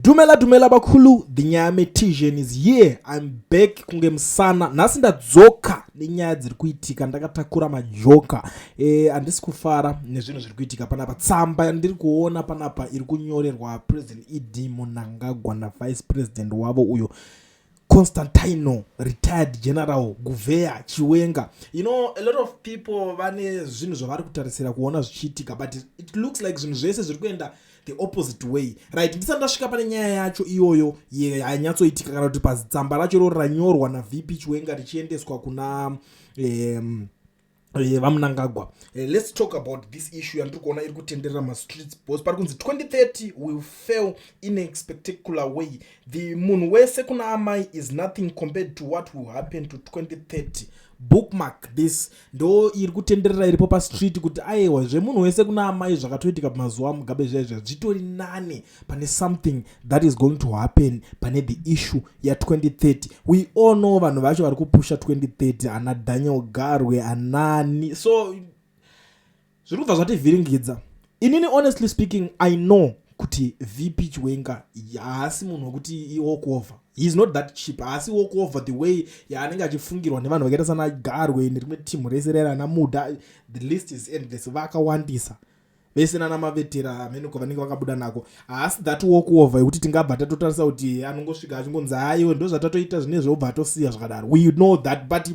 Dumela dumela bakhulu, the Nyametician is here. I'm back kunge musana. Nhasi ndadzoka nenyaya dziri kuitika, ndakatakura majoka. Handisi kufara nezvinhu zviri kuitika panapa. Tsamba yandiri kuona panapa iri kunyorerwa President ED Mnangagwa na Vice President wavo uyo Constantino, retired General Guvheya Chiwenga. A lot of people vane zvinhu zvavari kutarisira kuona zvichiitika, but it looks like zvinhu zvese zviri kuenda the opposite way, right? Ndisati ndasvika pane nyaya yacho iyoyo yanyatsoitika, kana kuti pazitsamba racho roro ranyorwa naVP Chiwenga richiendeswa kuna vaMnangagwa, let's talk about this issue yandiri kuona iri kutenderera mastreets, because pari kunzi 2030 will fail in a spectacular way. The munhu wese kuna amai is nothing compared to what will happen to 2030. Bookmark this. Ndo iri kutenderera iripo pastreet kuti aiwa, zvemunhu wese kuna amai zvakatoitika pamazuva aMugabe zvaizvo zvitori nane pane something that is going to happen pane the issue ya2030. We all know vanhu vacho vari kupusha 2030, ana Daniel Garwe, anani. So zviri kubva zvativhiringidza. Inini, honestly speaking, I know kuti VP Chiwenga haasi munhu wekuti iwalk over. He is not that cheap. Haasi walk over the way yaanenge achifungirwa nevanhu vakaita sana Garwe nerimwe timu rese rera namuda. The list is endless, vakawandisa vese nana Mavetera ameneko vanenge vakabuda nako. Haasi that walk over yekuti tingabva tatotarisa kuti anongosvika achingonzi, "Aiwe, ndo zvatatoita zvinezvi," obva atosiya zvakadaro. We know that, but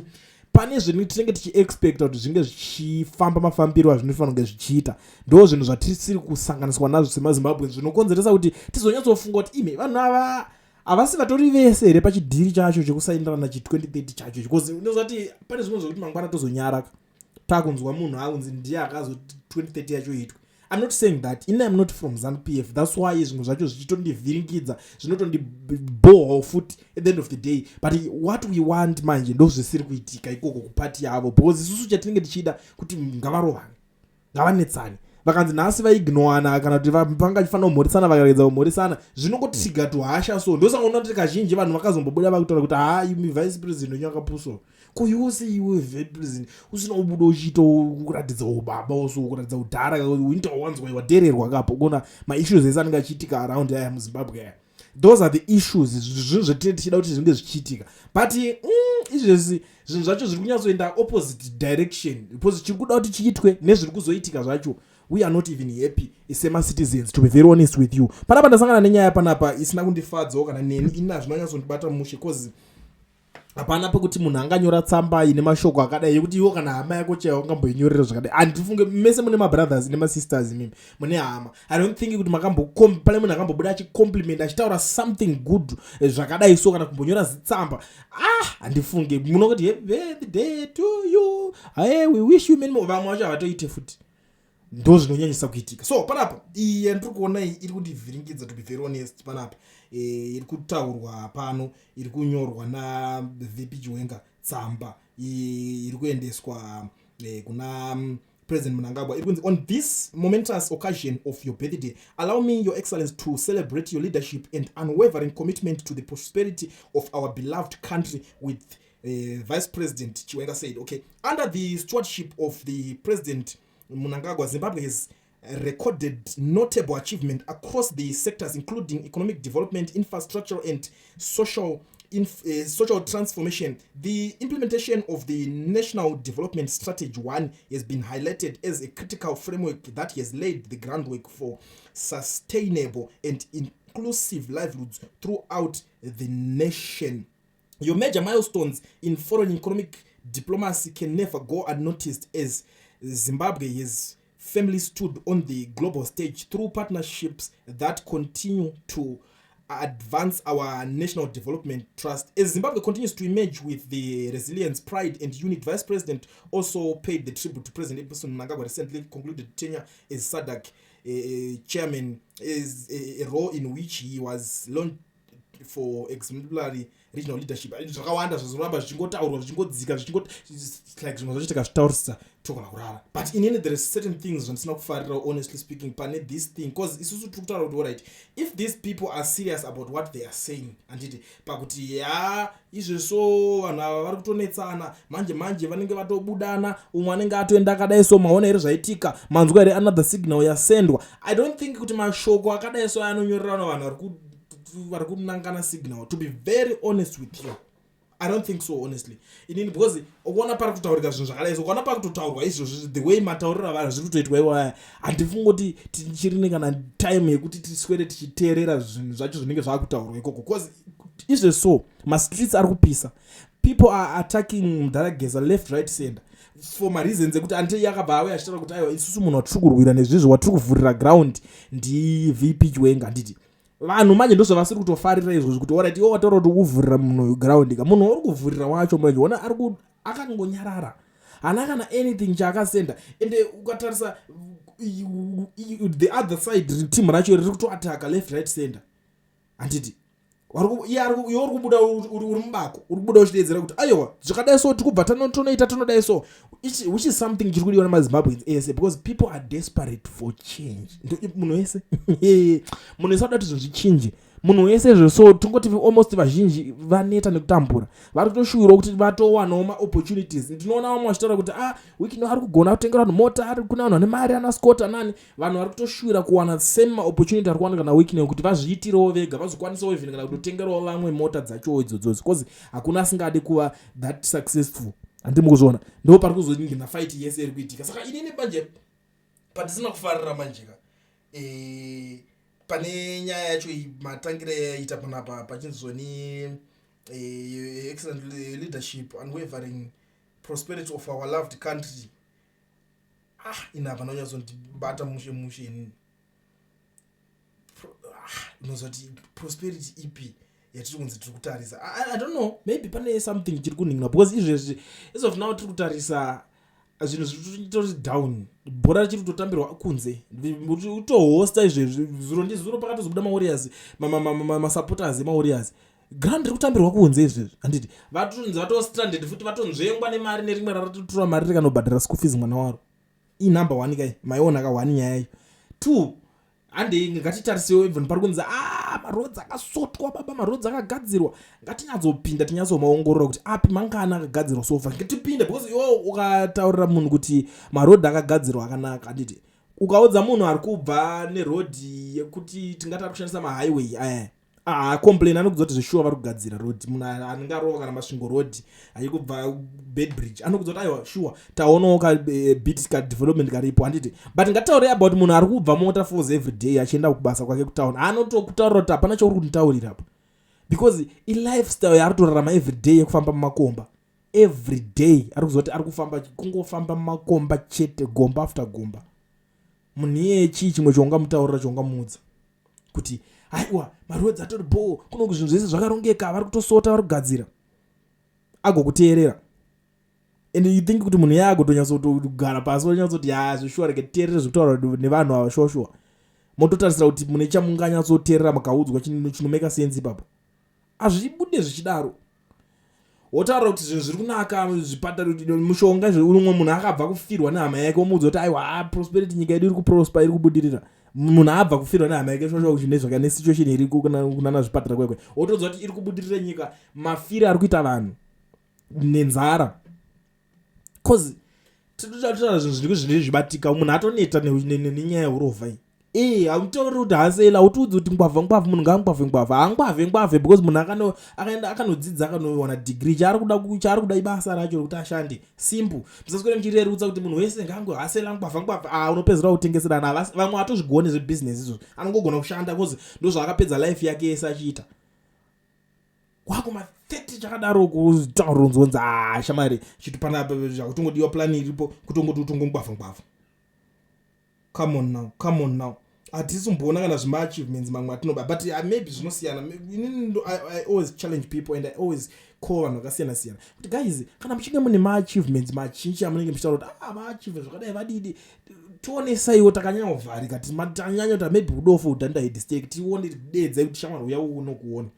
pane zvinhu tinenge tichiexpecta kuti zvinge zvichifamba mafambiro azvinofanira kunge zvichiita. Ndo zvinhu zvatisiri kusanganiswa nazvo semaZimbabwe, zvinokonzeresa kuti tizonyatsofunga kuti ime, vanhu ava havasi vatori vese here pachideal chacho chekusaindirana chi2030 chacho? Because unozati pane zvimwe zvokuti mangwana tozonyara takunzwa munhu akunzi ndiye akazoti 2030 yacho itwe. I'm not saying that ini, I'm not from ZANU PF. That's why zvimwe zvacho zvichitondivhiringidza, zvinotondibhohwa futi at the end of the day. But what we want manje ndo zvisiri kuitika ikoko kupati yavo, because isusu chatinenge tichida kuti ngavarovane, ngavanetsane. Vakanzi nhasi vaignowana kana kuti vanga chifanira kumhoresana, vakaregedza kumhoresana, zvinongotiga tuhasha. So ndosaka unoona kuti kazhinji vanhu vakazombobuda vakutaura kuti, "Ha, imi, vice president wenyu akapuso kuiwose. Iwe vice president usina kubuda uchiita kuratidza ubaba, uso kuratidza udhara, uinta wanzwa wadhererwa kapo." Kuona maissues ese anenge achiitika around aya muZimbabwe aya, those are the issues, zvinhu zvatinenge tichida kuti zvinge zvichiitika. But izvezvi zvinhu zvacho zviri kunyatsoenda opposite direction, because chiri kuda kuti chiitwe nezviri kuzoitika zvacho, we are not even happy semacitizens, to be very honest with you. Panapa ndasangana nenyaya panapa isina kundifadzawo kana neni. Ini hazvinonyatsondibata mushe, cause hapana pekuti munhu anganyora tsamba ine mashoko akadai yekuti iwo kana hama yako chaiwo ungamboinyorera zvakadai. Handifunge mese mune mabrothers nemasisters, imimi mune hama. I don't think kuti pane munhu akambobuda achicompliment, achitaura something good zvakadai so, kana kumbonyora zitsamba. Ah, handifunge munongoti, "Happy birthday to you. Hey, we wish you many more." Vamwe vacho havatoite futi. Ndo zvinonyanyisa kuitika. So panapa iyi yandiri kuona iyi iri kundivhiringidza, to be very honest. Panapa iri kutaurwa pano, iri kunyorwa naVP Chiwenga, tsamba iri kuendeswa kuna President Mnangagwa. Iri kunzi, "On this momentous occasion of your birthday, allow me, Your Excellence, to celebrate your leadership and unwavering commitment to the prosperity of our beloved country with Vice President Chiwenga said." Okay, "Under the stewardship of the President Mnangagwa, Zimbabwe has recorded notable achievement across the sectors, including economic development, infrastructure and social transformation. The implementation of the National Development Strategy 1 has been highlighted as a critical framework that has laid the groundwork for sustainable and inclusive livelihoods throughout the nation. Your major milestones in foreign economic diplomacy can never go unnoticed, as Zimbabwe has firmly stood on the global stage through partnerships that continue to advance our national development trust. As Zimbabwe continues to emerge with the resilience, pride and unity." Vice President also paid the tribute to President Emmerson Mnangagwa recently concluded tenure as SADC chairman, is a role in which he was launched for exemplary regional leadership. Zvakawanda zvazoramba zvichingotaurwa, zvichingodzika, zvichingoti like zvimwe zvacho tikazvitaurisisa togona kurara. But inini there is certain things zvandisina kufarira, honestly speaking, pane this thing, because isusu tiri kutaura kuti, alright, if these people are serious about what they are saying, handiti pakuti ya izvezvo vanhu ava vari kutonetsana manje manje, vanenge vatobudana, umwe anenge atoenda akadai so, maona here zvaitika, manzwa here another signal yasendwa? I don't think kuti mashoko akadai so anonyorerana vanhu vari. Vari kunangana signal. To be very honest with you, I don't think so, honestly, inini, because ukuona pari kutaurika zvinhu zvakadai so, ukaona pari kutotaurwa izvozvi, the way matauriro avanhu zviri kutoitwa iwaya, handifungi kuti tichiri nekana time yekuti tiswere tichiteerera zvinhu zvacho zvinenge zvakutaurwa ikoko, because izvezvi so mastreets ari kupisa. People are attacking Mudhara Geza left, right, center for mareasons ekuti ante yakabva auya achitaura kuti aiwa, isusu munhu watiri kurwira nezvizvo, watiri kuvhurira ground ndiVP Chiwenga, handiti? Vanhu manje ndozvavasiri kutofarira izvozvo, kuti alright, iwe wataura kuti ukuvhurira munhu ground ka, munhu wauri kuvhurira wacho manje ona ari akangonyarara, haana kana anything chaakasenda. Ende ukatarisa the other side, team racho riri kutoataka left, right, center, handiti? Iye uri kubuda uri mubako, uri kubuda uchideedzera kuti aiwa, zvakadai so, tikubva tonoita tonodai so, which is something chiri kudiwa nemaZimbabweans ese, because people are desperate for change. Munhu wese anoda kuti zvinhu zvichinje. Munhu wese zve so tongoti almost vazhinji vaneta nekutambura, vari kutoshuwirawo kuti vatowanawo maopportunities. Ndinoona vamwe vachitaura kuti, ah, Wicknell ari kugona kutengera vanhu mota, ari kune vanhu vane mari, ana Scott anani. Vanhu vari kutoshuwira kuwana same maopportunity ari kuwanika naWicknell, kuti vazviitirewo vega, vazokwanisawo even kana kutotengerawo vamwe mota dzachowo idzodzodzo, because hakuna asingadi kuva that successful, handimi kuzviona? Ndo pari kuzongena fight yese iri kuitika. Saka inini manje pandisina kufarira manjeka pane nyaya yacho iyi, matangiro yaita panapa pachinzoni excellent leadership, unwavering prosperity of our loved country. Ah, ina hapana kunyatsondibata mushe mushe inini. Ah, unozoti prosperity ipi yatiri kunzi tiri kutarisa? I don't know, maybe pane something chiri kunhinga, because izvezvi, as of now, tiri kutarisa zvinhu zviri down. Bhora richiri kutotambirwa kunze, kutohosta izvezvi. Zuro ndizuro pakatozobuda maWarriors, masupporters emaWarriors, ground riri kutambirwa kunze izvezvi, handiti? Vatonzi vatostranded futi, vatonzvengwa nemari, nerimwe raratotora mari rikanobhadhara school fees mwana waro. Inumber one kai, maiona ka one nyaya iyo. Two, handei, ngatitarisewo even pari kunzi, a, maroads akasotwa baba, maroads akagadzirwa. Ngatinyatsopinda tinyatsomaongorora kuti api mangani akagadzirwa so far. Ngatipinde, because iwo ukataurira munhu kuti marodhi akagadzirwa akanaka, handiti? Ukaudza munhu ari kubva nerodhi yekuti tingati ari kushandisa mahighway aya, acomplain, anokudza kuti zveshuwa vari kugadzira rodhi. Munhu anenge arova kana Masvingo Road achikubva Beitbridge anokudza kuti aiwa, shuwa, taonawo kabit kadevelopment karipo, handiti? But ngataurei about munhu ari kubva muWaterfalls every day achienda kubasa kwake kutown. Anotokutaurira kuti hapana chauri kunditaurira apa, because ilifestyle yaari kutorarama every day yekufamba mumakomba every day. Ari kuziva kuti ari kufamba, kungofamba mumakomba chete, gomba after gomba. Munhu iyeye chii chimwe chaungamutaurira, chaungamuudza kuti aiwa, maroads atori bo kuno, zvinhu zvese zvakarongeka, vari kutosota, vari kugadzira, agokuteerera? And you think kuti munhu iye agotonyatsotogara pasi onyatsoti, ya, zveshuwa, rege titeerere zvekutaura nevanhu ava, shuwa shuwa? Mototarisira kuti mune chamunganyatsoteerera mukaudzwa chinomeka sense ipapo? Hazvibude zvichidaro. Wotaura kuti zvinhu zviri kunaka, zvipatara, mushonga. Umwe munhu akabva kufirwa nehama yake, womuudza kuti aiwa, ah, prosperity, nyika yedu iri kuprosper, iri kubudirira. Munhu abva kufirwa nehama yake shosha zvine zvaka nesituation iri kunana zvipatara kwekwe, wotoudza kuti iri kubudirira nyika, mafiro ari kuita vanhu nenzara, cause tinotaura zvinhu zviri zvine zvibatika. Munhu atoneta nenyaya yeurovha iyi. Ee, hautauri kuti hasela, hautiudzi kuti ngwavha ngwavha, munhu ngaangwavhe ngwavha, haangwavhe ngwavhe, because munhu akaenda akanodzidza, akanowana degree. Chaari kuda ibasa racho rekuti ashande, simple. Musaswere muchirerutsa kuti munhu wese ngaangohasela ngwavha ngwavha. Ah, unopedzera kutengeserana. Vamwe hatozvigoni zvebhizinesi izvozvo, anongogona kushanda because ndozvaakapedza life yake yese achiita. Kwakuma 30 chakadaro kutaurunzonzi, a shamari, chitu panapa zvakutongodiwa, plan iripo kutongoti utongongwavha ngwavha. Come on now, come on now, hatisi kumboona kana zvimaachievements mamwe atinoba, but maybe zvinosiyana. Inini I always challenge people and I always call vanhu vakasiyana siyana kuti, guys, kana muchinge mune maachievements mazhinji amunenge muchitaura kuti, ah, vaachieve zvakadai, vadidi, tionesaiwo. Takanyanya kuvharika, tanyanya kuti maybe udofo udhandaidistake, tione, dedzai kuti shamwari, uya unokuona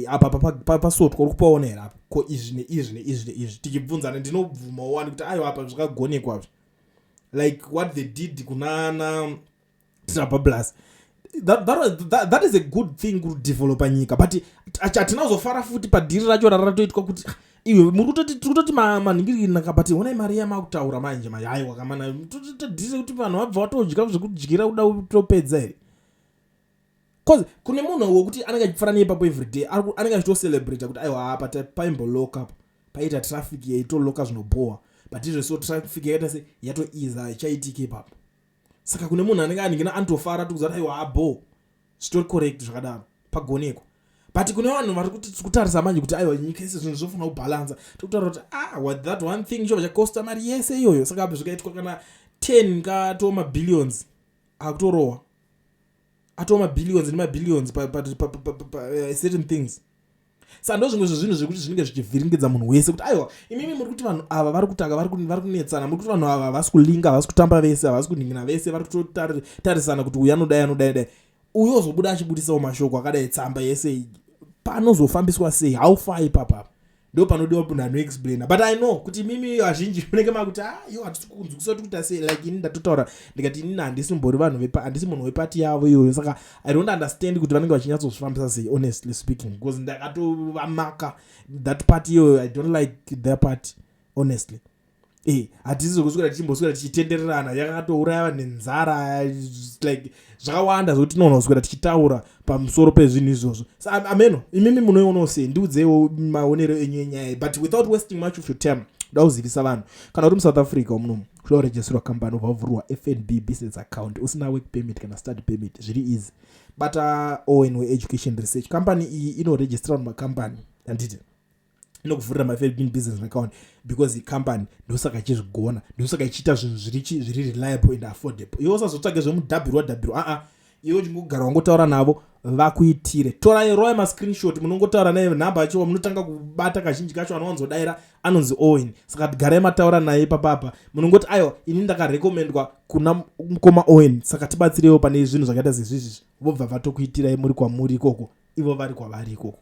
apa pasotwa, uri kupaona here apa? Ko izvi neizvi neizvi neizvi, tichibvunzana, ndinobvumawo wani kuti aiwa, apa zvakagonekwa, like what they did kunana Trabablas, that is a good thing kudevelopa nyika. But hatina kuzofara futi padhiri racho raratoitwa kuti, ah, iwe muri kutoti, tiri kutoti manhingirinaka, but honai mari yamakutaura manje. Haiwa kamana, todhiri kuti vanhu vabva vatodya zvekudyira kuda kutopedza here? Cause kune munhu wekuti anenge achipfura neipapo everyday, anenge achitocelebrata kuti aiwa, apa paimboloka, paita traffic yaitoloka zvinobhowa, but izvo so traffic yakaita se yatoiza, haichaitiki ipapo. Saka kune munhu anenge aningina anotofara tikuziva kuti aiwa, abo zvitori correct zvakadaro, pagonekwa. But kune vanhu vari kuti kutarisa manje kuti aiwa, nyika yese zvinhu zvofanira kubhalansa, tikutaura kuti ah, what, that one thing chobva chakosta mari yese iyoyo. Saka zvikaitwa kana 10 katoo mabillions akutorohwa, atoo mabillions nemabillions pa certain things. Saka ndo zvimwe zvezvinhu zvekuti zvinenge zvichivhiringidza munhu wese kuti aiwa, imimi muri kuti vanhu ava vari kutanga vari kunetsana, muri kuti vanhu ava havasi kulinga, havasi kutamba vese, havasi kuningina vese, vari kutotarisana kuti uyu anodai, anodai dai, uyu ozobuda achibudisawo mashoko akadai. Tsamba yese panozofambiswa sei? How far ipapapa? Ndo panodiwa munhu anoexplaina. But I know kuti mimi vazhinji munenge makuti ah, yo hatisi kunzwisa kuti kuita sei. Like ini ndatotaura ndikati inini handisi mbori vanhu, handisi munhu wepati yavo iyoyo, saka I don't understand kuti vanenge vachinyatsozvifambisa sei, honestly speaking, because ndakatovamaka that party iyoyo. I don't like their party, honestly. Hatisi zvokuswera tichimboswera tichitendererana, yakatouraya vanhu nenzara, like zvakawanda zvokuti tinoona kuswera tichitaura pamusoro pezvinhu izvozvo. So ameno imimi munoionawo sei? Ndiudzeiwo maonero enyu enyaya. But without wasting much of your time, kuda kuzivisa vanhu, kana uri muSouth Africa munomu, kuda kuregisterwa kambani, ubva wavhurwa FNB business account usina work permit kana study permit, zviri easy. Bata Owen weEducation Research. Company iyi inoregistera makambani, handiti? Inokuvhurira maFNB business account because icompany, ndosaka ichizvigona, ndosaka ichiita zvinhu zviri reliable and affordable. Iwe usazotsvage zvemudhabhirwa dhabhirwa, aa, iwe uchingogara wangotaura navo vakuitire. Torai, rovai mascreenshot, munongotaura naye. Nhamba yacho munotanga kubata kazhinji kacho anowanzodaira anonzi Owen. Saka garai mataura naye papapa, munongoti aiwa, ini ndakarekomendwa kuna mukoma Owen, saka tibatsirewo pane zvinhu zvakaita sezvizvizvi. Vobva vatokuitirai muri kwamuri ikoko, ivo vari kwavari ikoko.